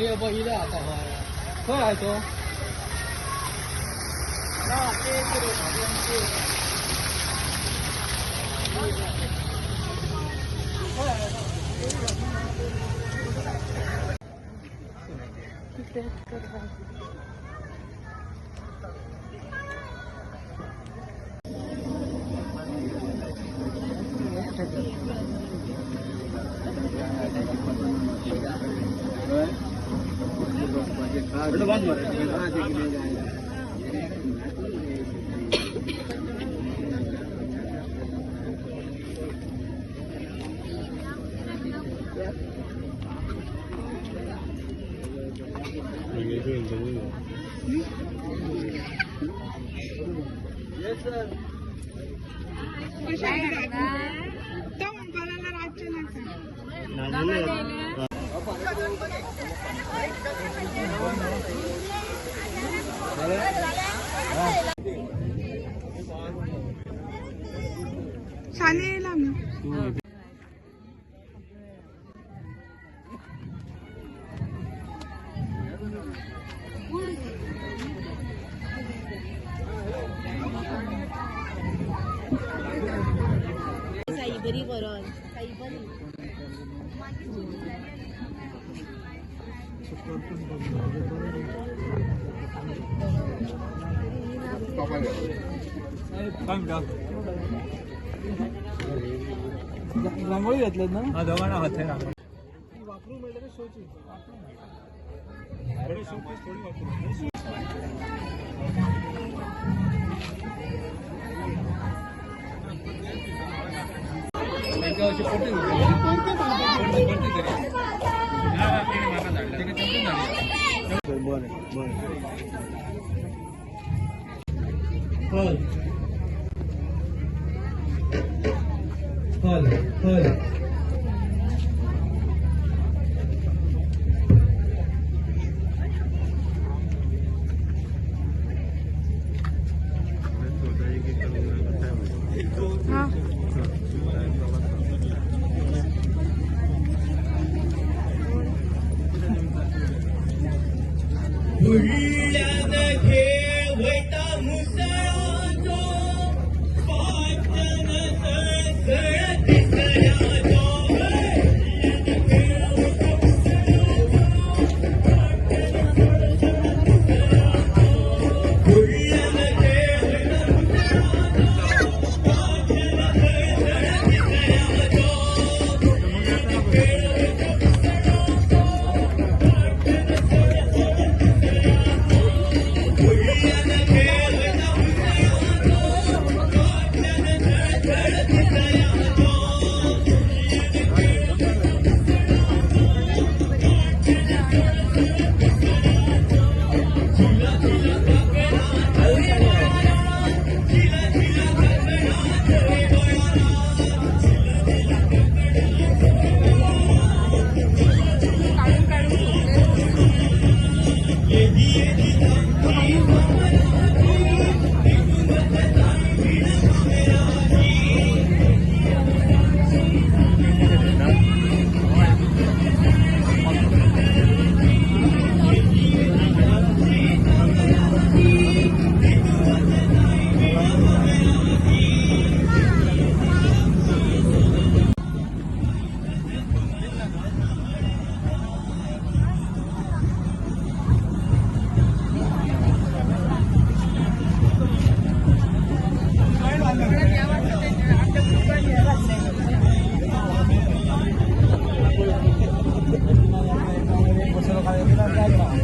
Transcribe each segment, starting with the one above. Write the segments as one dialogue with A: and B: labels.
A: खंय आहा तो?
B: साईबरी बरोबर साईबरी
A: रांगोळी घेतल्यात ना? हा, दोघांना हाते रांगोळी वापरू मेळटा शोची थोडी वापरू. बरें बरें हल हल हल
C: फुडल्यान खेळ वयता मुसळाचो फाटल्यान सळसळ तिसऱ्याचो फुडल्यान खेळ वयता मुसळाचो फाटल्यान सळसळ तिसऱ्याचो खेळ वयता मुसळाचो फाटल्यान सळसळ फुडल्यान खेळ वयता मुसळाचो फाटल्यान सळसळ तिसऱ्याचो झुला झुला काकणा थंय वळारा झिला झिला काकणा थंय वळारा झिला झिला काकणा थंय वळारा
B: काढून काढून
C: येदी येदी धाकटी भामराची तितूनच जाणवीण भामराची.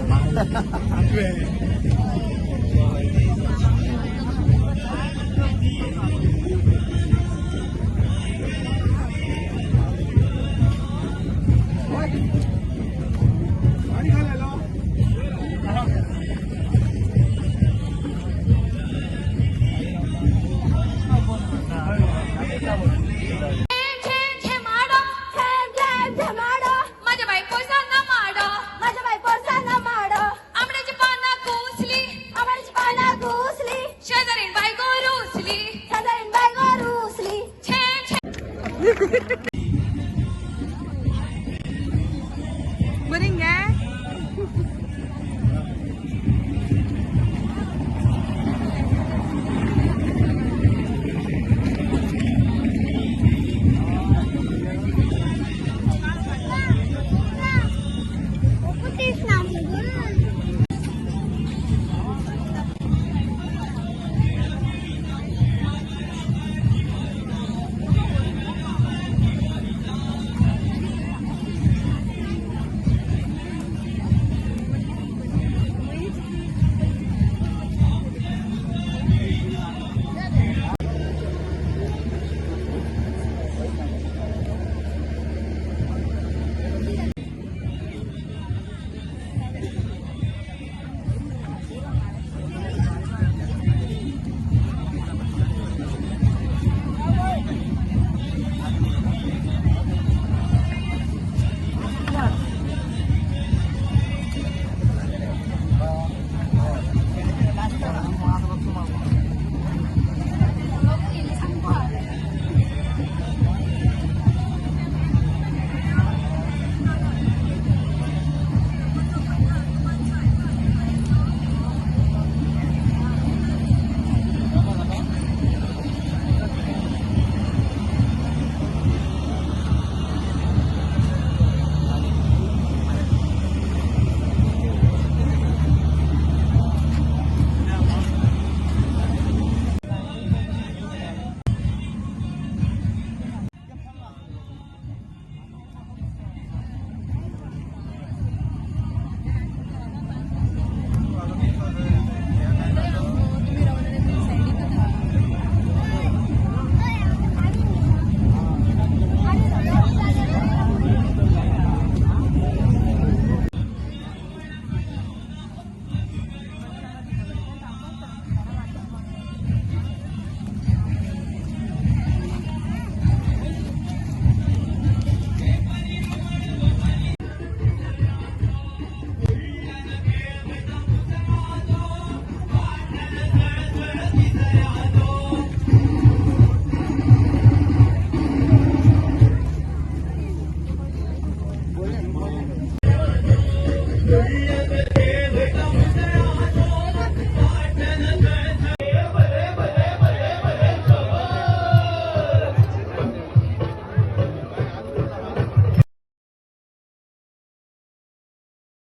B: माझ्या बायकोचा ना माडो, माझ्या बायकोचा ना माडो, आंबड्याची पाना कुसली, आंबड्याची पाना कुसली, शेजारीन बायको रुसली, शेजारीन बायको रुसली, छे छे.